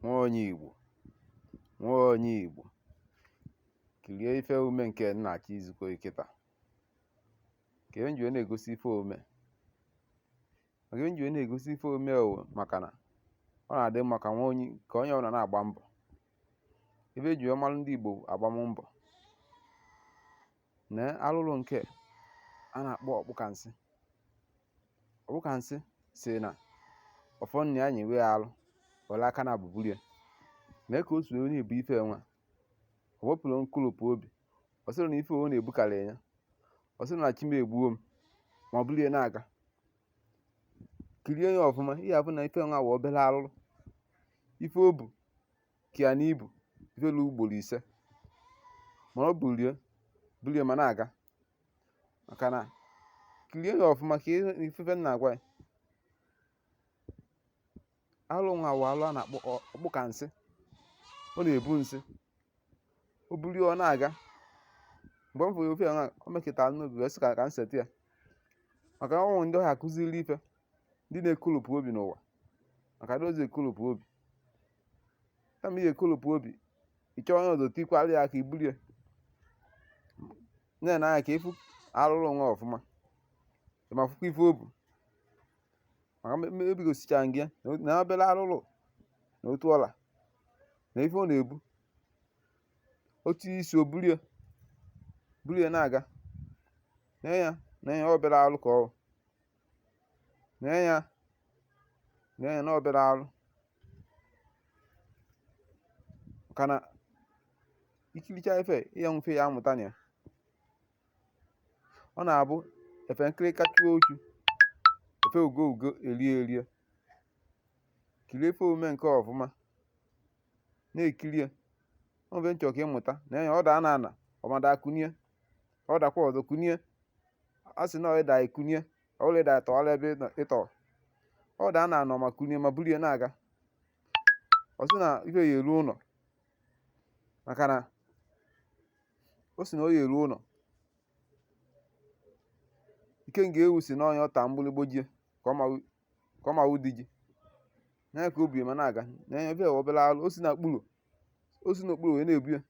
Nwa onye Igbo, nwa onye Igbo, kirie ife omume nke m na-achọ izikọ kịta. Ka m ji wee na-egosi ife omume, maka m ji wee na-egosi ife omume wụ maka na ọ na-adị mma ka nwa onye ka onye ọbụla na-agba mbọ. Ife eji wee malụ ndị Igbo agbam mbọ. Na alụlụ nke a na-akpọ ọkpụkansị. Ọkpụkansị sị na ọfọ nna ya nyewe ya alụ were aka na abụburu ya. Mee ka o si wee na-ebu ife nwa. O wepụrụ nkolopụ obi. Ọ sịrị na ife ọ na-ebukarị ya. Ọ sịrị na chi m egbuo m ma ọ bụrụ ya na-aga. Kirie ya ọfụma, ị ga-afụ na ife nwa wụ obere alụlụ. Ife o bu ka ya n'ibu ife lu ugboro 5, mana ọ bulie bulie ma na-aga. Maka na kirie ya ọfụma ka ife m na-agwa ya. Alụ nwa wụ alụ a na-akpọ ọkpụkansị. Ọ na-ebu nsị. O bulie ọ na-aga. Mgbe m fụrụ ife nwa, o mekịtara m n'obi wee sị ka m sete ya. Maka ọ nwere ndị ọ ya-akụziri ife, ndị na-ekolopụ obi n'ụwa. Maka ndị ọzọ ekolopụ obi. Kama ị ga-ekolopụ obi, ị chọọ onye ọzọ tikwara ya aka iburu ya. Na-ene anya ka ịfụ alụlụ nwa ọfụma. Ị ma fụkwa ife o bu. Maka obi gosichara gị ya na obere alụlụ na otu ọla na ife ọ na-ebu. Otu isi o bulie bulie na-aga. Nee ya, nee ya, obere alụ ka ọ wụ. Nee ya, nee ya na obere alụ. Maka na ikiricha ife ị ya nwe ife ya amụta na ya. Ọ na-abụ efe nkịrịka chuo ochu, efe ugo ugo erie erie. Kirie ife omume nke ọfụma, na-ekiri ya. Ọ bụ nchọ ka ịmụta. Nee ya, ọ daa na ana, ọ ma daa kunie. Ọ dakwa ọzọ kunie. A sị na ọ ịda ekunie, ọ bụrụ ịda tọọla ebe ị tọrọ. Ọ daa na ana ma kunie ma bulie na-aga. Ọ sị na ife ya eru ụlọ, maka na o si na ọ ya eru ụlọ. Ikenga ewu si na onye ọ taa mgbịrịgbo ji ka ọ ma wụ di ji. Na ka o bu ma na-aga. Na ya ife obere alụ, o si n'okpuru, o si n'okpuru wee na-ebu ya.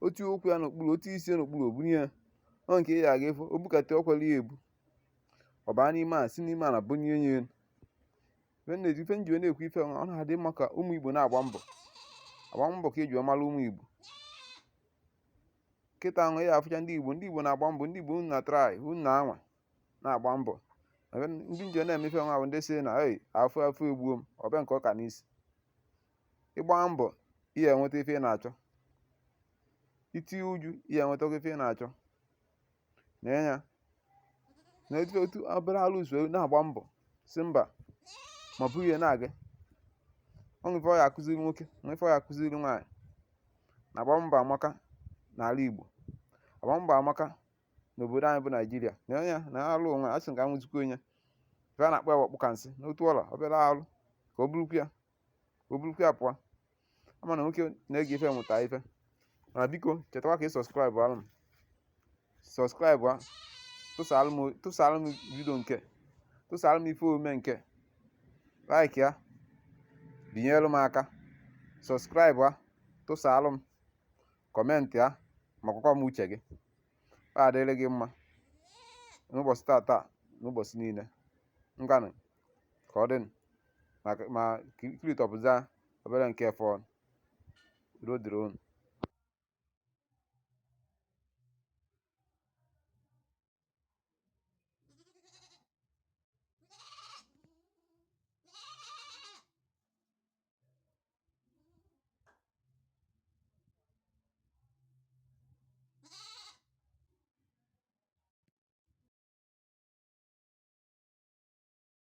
O tinye ụkwụ ya n'okpuru, o tinye isi ya n'okpuru, o bunye ya. Ọ nke ị ya aga ịfụ, o bukata o kwere ya ebu. Ọ baa n'ime a, si n'ime ala bunye ya elu. Ife m ji wee na-ekwu ife ọ na-adị mma ka ụmụ Igbo na-agba mbọ. Agba mbọ ka eji wee mara ụmụ Igbo. Kịta ahụ ị ya afụcha ndị Igbo, ndị Igbo na-agba mbọ, ndị Igbo unu na try, unu na-anwa na-agba mbọ. Ndị nje na-eme ife nwa bụ ndị sị na ei afụ afụ egbuo m, ọ bịa nke ọka n'isi. Ịgba mbọ ị ya enweta ife ị na-achọ. Itinye uju ị ya enwetakwa ife ị na-achọ. Nee ya na etu otu obere alụ si na-agba mbọ si mba ma buru ya na-aga. Ọ nwere ife ọ ya akụziri nwoke, nwee ife ọ ya akụziri nwaanyị. Na agba mbọ amaka n'ala Igbo. Agba mbọ amaka n'obodo anyị bụ Naijiria. Nee ya na alụ onwe a sị ka anwụzikwa onye. Ife a na-akpọ ya ọkpụkansị n'otu ọla obere alụ ka o burukwa ya, ka o burukwa ya pụọ. Ama na nwoke na-ege ife mụta ife. Mana biko chetakwa ka ị subscribe alụ m. Subscribe a, tụsaalụ m video nke, tụsaalụ m ife omume nke, like ya, binyelu m aka, subscribe a, tụsaalụ m, comment ya, ma gwakwa m uche gị. Ọ adịrị gị mma n'ụbọchị tata n'ụbọchị niile. Ngwanụ ka ọ dị ma kiritọpụza obere nke fọn. Udo dịrị unu.